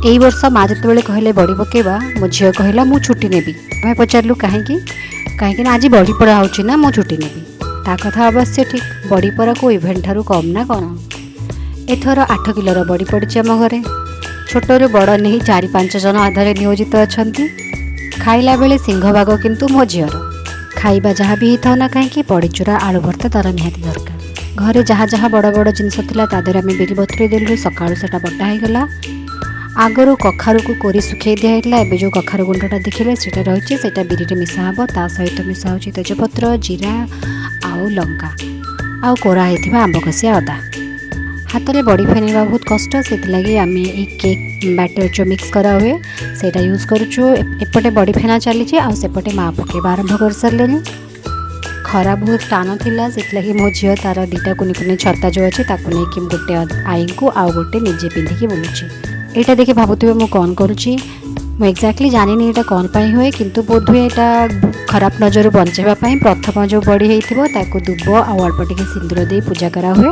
ଏଇ ବର୍ଷ ମା ଯେତେବେଳେ କହିଲେ ବଡ଼ି ପକାଇବା, ମୋ ଝିଅ କହିଲା ମୁଁ ଛୁଟି ନେବି। ଆମେ ପଚାରିଲୁ କାହିଁକି? କାହିଁକି ନା ଆଜି ବଡ଼ି ପରା ହେଉଛି ନା, ମୁଁ ଛୁଟି ନେବି। ତା କଥା ଅବଶ୍ୟ ଠିକ୍, ବଡ଼ି ପରା କେଉଁ ଇଭେଣ୍ଟ ଠାରୁ କମ୍ ନା କ'ଣ? ଏଥର 8 କିଲୋର ବଡ଼ି ପଡ଼ିଛି ଆମ ଘରେ। ଛୋଟରୁ ବଡ଼ ନେଇ 4-5 ଜଣ ଆଧାରେ ନିୟୋଜିତ ଅଛନ୍ତି। ଖାଇଲା ବେଳେ ସିଂହଭାଗ କିନ୍ତୁ ମୋ ଝିଅର। ଖାଇବା ଯାହା ବି ହେଇଥାଉ ନା କାହିଁକି, ବଡ଼ିଚୁରା ଆଳୁ ଭର୍ତ୍ତା ତା'ର ନିହାତି ଦରକାର। ଘରେ ଯାହା ଯାହା ବଡ଼ ବଡ଼ ଜିନିଷ ଥିଲା ତା ଦେହରେ ଆମେ ବିରି ବତୁରେଇ ଦେଲୁ, ସକାଳୁ ସେଟା ବଟା ହେଇଗଲା। ଆଗରୁ କଖାରୁକୁ କୋରି ଶୁଖେଇ ଦିଆହେଇଥିଲା, ଏବେ ଯେଉଁ କଖାରୁ ଗୁଣ୍ଡଟା ଦେଖିଲେ ସେଇଟା ରହିଛି, ସେଇଟା ବିରିରେ ମିଶା ହେବ। ତା ସହିତ ମିଶା ହେଉଛି ତେଜପତ୍ର, ଜିରା ଆଉ ଲଙ୍କା ଆଉ କୋରା ହେଇଥିବା ଆମ୍ବ କଷିଆ ଅଦା। ହାତରେ ବଡ଼ି ଫେନେଇବା ବହୁତ କଷ୍ଟ, ସେଥିଲାଗି ଆମେ ଏଇ କେକ୍ ବ୍ୟାଟର ଯେଉଁ ମିକ୍ସ କରାହୁଏ ସେଇଟା ୟୁଜ୍ କରୁଛୁ। ଏପଟେ ବଡ଼ି ଫେନା ଚାଲିଛି ଆଉ ସେପଟେ ମା ପକାଇବା ଆରମ୍ଭ କରିସାରିଲେଣି। ଖରା ବହୁତ ଟାଣ ଥିଲା, ସେଥିଲାଗି ମୋ ଝିଅ ତା'ର 2ଟା କୁନି କୁନି ଛତା ଯେଉଁ ଅଛି ତାକୁ ନେଇକି ଗୋଟେ ଆଈଙ୍କୁ ଆଉ ଗୋଟେ ନିଜେ ପିନ୍ଧିକି ବୁଲୁଛି। ଏଇଟା ଦେଖି ଭାବୁଥିବେ ମୁଁ କ'ଣ କରୁଛି। ମୁଁ ଏକ୍ଜାକ୍ଟଲି ଜାଣିନି ଏଇଟା କ'ଣ ପାଇଁ ହୁଏ, କିନ୍ତୁ ବୋଧହୁଏ ଏଇଟା ଖରାପ ନଜରରୁ ବଞ୍ଚାଇବା ପାଇଁ ପ୍ରଥମ ଯେଉଁ ବଡ଼ି ହେଇଥିବ ତାକୁ ଦୁବ ଆଉ ଅଳ୍ପ ଟିକେ ସିନ୍ଦୁର ଦେଇ ପୂଜା କରାହୁଏ।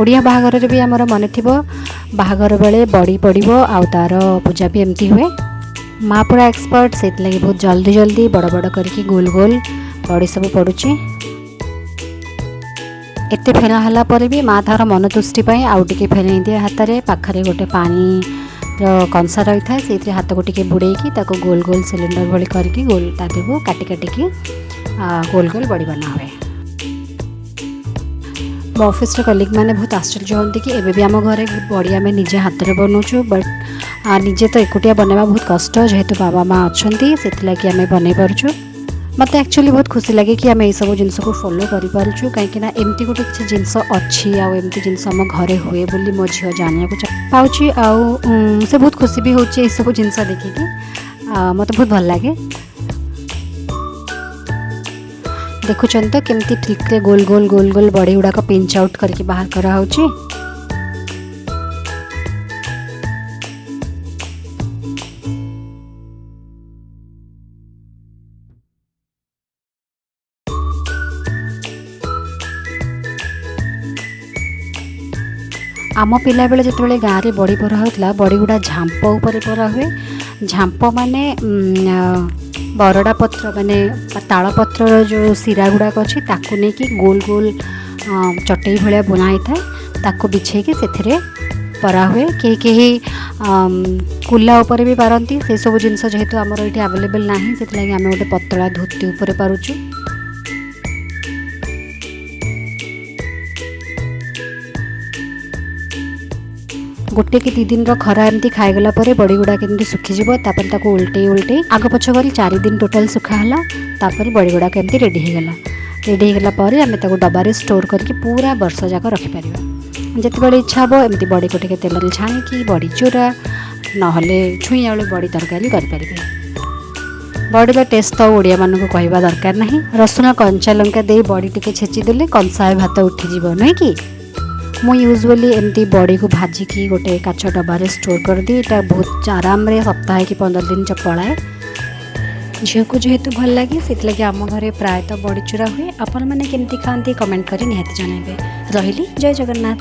ଓଡ଼ିଆ ବାହାଘରରେ ବି ଆମର ମନେ ଥିବ, ବାହାଘର ବେଳେ ବଡ଼ି ପଡ଼ିବ ଆଉ ତା'ର ପୂଜା ବି ଏମିତି ହୁଏ। ମା ପୁରା ଏକ୍ସପର୍ଟ, ସେଥିଲାଗି ବହୁତ ଜଲ୍ଦି ଜଲ୍ଦି ବଡ଼ ବଡ଼ କରିକି ଗୋଲ ଗୋଲ ବଡ଼ି ସବୁ ପଡ଼ୁଛି। ଏତେ ଫେଣା ହେଲା ପରେ ବି ମା ତା'ର ମନ ତୁଷ୍ଟି ପାଇଁ ଆଉ ଟିକେ ଫେଣେଇ ଦିଏ ହାତରେ। ପାଖରେ ଗୋଟେ ପାଣିର କଂସା ରହିଥାଏ, ସେଇଥିରେ ହାତକୁ ଟିକେ ବୁଡ଼େଇକି ତାକୁ ଗୋଲ ଗୋଲ ସିଲିଣ୍ଡର ଭଳି କରିକି ଗୋଲ ତା ଦେହକୁ କାଟି କାଟିକି ଗୋଲ ଗୋଲ ବଡ଼ି ବନା ହୁଏ। ମୋ ଅଫିସର କଲିଗ୍ ମାନେ ବହୁତ ଆଶ୍ଚର୍ଯ୍ୟ ହୁଅନ୍ତି କି ଏବେ ବି ଆମ ଘରେ ବଡ଼ି ଆମେ ନିଜେ ହାତରେ ବନାଉଛୁ, ବଟ୍ ନିଜେ ତ ଏକୁଟିଆ ବନାଇବା ବହୁତ କଷ୍ଟ, ଯେହେତୁ ବାବା ମା ଅଛନ୍ତି ସେଥିଲାଗି ଆମେ ବନେଇ ପାରୁଛୁ। ମୋତେ ଆକ୍ଚୁଆଲି ବହୁତ ଖୁସି ଲାଗେ କି ଆମେ ଏଇସବୁ ଜିନିଷକୁ ଫଲୋ କରିପାରୁଛୁ, କାହିଁକିନା ଏମିତି ଗୋଟେ କିଛି ଜିନିଷ ଅଛି ଆଉ ଏମିତି ଜିନିଷ ଆମ ଘରେ ହୁଏ ବୋଲି ମୋ ଝିଅ ଜାଣିବାକୁ ପାଉଛି ଆଉ ସେ ବହୁତ ଖୁସି ବି ହେଉଛି ଏଇସବୁ ଜିନିଷ ଦେଖିକି। ମୋତେ ବହୁତ ଭଲ ଲାଗେ। ଦେଖୁଛନ୍ତି ତ କେମିତି ଠିକ୍ରେ ଗୋଲ ଗୋଲ ଗୋଲ ଗୋଲ ବଡ଼ି ଗୁଡ଼ାକ ପିଞ୍ଚ ଆଉଟ୍ କରିକି ବାହାର କରାହେଉଛି। ଆମ ପିଲାବେଳେ ଯେତେବେଳେ ଗାଁରେ ବଡ଼ି ପରା ହେଉଥିଲା, ବଡ଼ି ଗୁଡ଼ା ଝାମ୍ପ ଉପରେ ପରା ହୁଏ। ଝାମ୍ପ ମାନେ ବରଡ଼ା ପତ୍ର, ମାନେ ତାଳପତ୍ରର ଯେଉଁ ଶିରା ଗୁଡ଼ାକ ଅଛି ତାକୁ ନେଇକି ଗୋଲ ଗୋଲ ଚଟେଇ ଭଳିଆ ବୁଣା ହେଇଥାଏ, ତାକୁ ବିଛେଇକି ସେଥିରେ ପରା ହୁଏ। କେହି କେହି କୁଲା ଉପରେ ବି ପାରନ୍ତି। ସେସବୁ ଜିନିଷ ଯେହେତୁ ଆମର ଏଇଠି ଆଭେଲେବଲ୍ ନାହିଁ, ସେଥିଲାଗି ଆମେ ଗୋଟେ ପତଳା ଧୋତି ଉପରେ ପାରୁଛୁ। ଗୋଟେ କି 2 ଦିନର ଖରା ଏମିତି ଖାଇଗଲା ପରେ ବଡ଼ି ଗୁଡ଼ାକ ଏମିତି ଶୁଖିଯିବ। ତାପରେ ତାକୁ ଉଲଟେଇ ଉଲଟେଇ ଆଗ ପଛ କରି 4 ଦିନ ଟୋଟାଲ୍ ଶୁଖା ହେଲା। ତାପରେ ବଡ଼ି ଗୁଡ଼ାକ ଏମିତି ରେଡ଼ି ହେଇଗଲା। ରେଡ଼ି ହେଇଗଲା ପରେ ଆମେ ତାକୁ ଡବାରେ ଷ୍ଟୋର୍ କରିକି ପୁରା ବର୍ଷ ଯାକ ରଖିପାରିବା। ଯେତେବେଳେ ଇଚ୍ଛା ହେବ ଏମିତି ବଡ଼ିକୁ ଟିକେ ତେଲରେ ଛାଣିକି ବଡ଼ି ଚୁରା ନହେଲେ ଛୁଇଁ ଆଳୁ ବଡ଼ି ତରକାରୀ କରିପାରିବେ। ବଡ଼ିର ଟେଷ୍ଟ ତ ଓଡ଼ିଆମାନଙ୍କୁ କହିବା ଦରକାର ନାହିଁ। ରସୁଣ କଞ୍ଚା ଲଙ୍କା ଦେଇ ବଡ଼ି ଟିକେ ଛେଚିଦେଲେ କଂସାଏ ଭାତ ଉଠିଯିବ, ନୁହେଁ କି? ମୁଁ ୟୁଜୁଆଲି ଏମିତି ବଡ଼ିକୁ ଭାଜିକି ଗୋଟେ କାଚ ଡବାରେ ଷ୍ଟୋର୍ କରିଦିଏ। ଏଇଟା ବହୁତ ଆରାମରେ ସପ୍ତାହେ କି 15 ଦିନ ପଳାଏ। ଝିଅକୁ ଯେହେତୁ ଭଲ ଲାଗେ ସେଥିଲାଗି ଆମ ଘରେ ପ୍ରାୟତଃ ବଡ଼ି ଚୁରା ହୁଏ। ଆପଣମାନେ କେମିତି ଖାଆନ୍ତି କମେଣ୍ଟ କରି ନିହାତି ଜଣାଇବେ। ରହିଲି, ଜୟ ଜଗନ୍ନାଥ।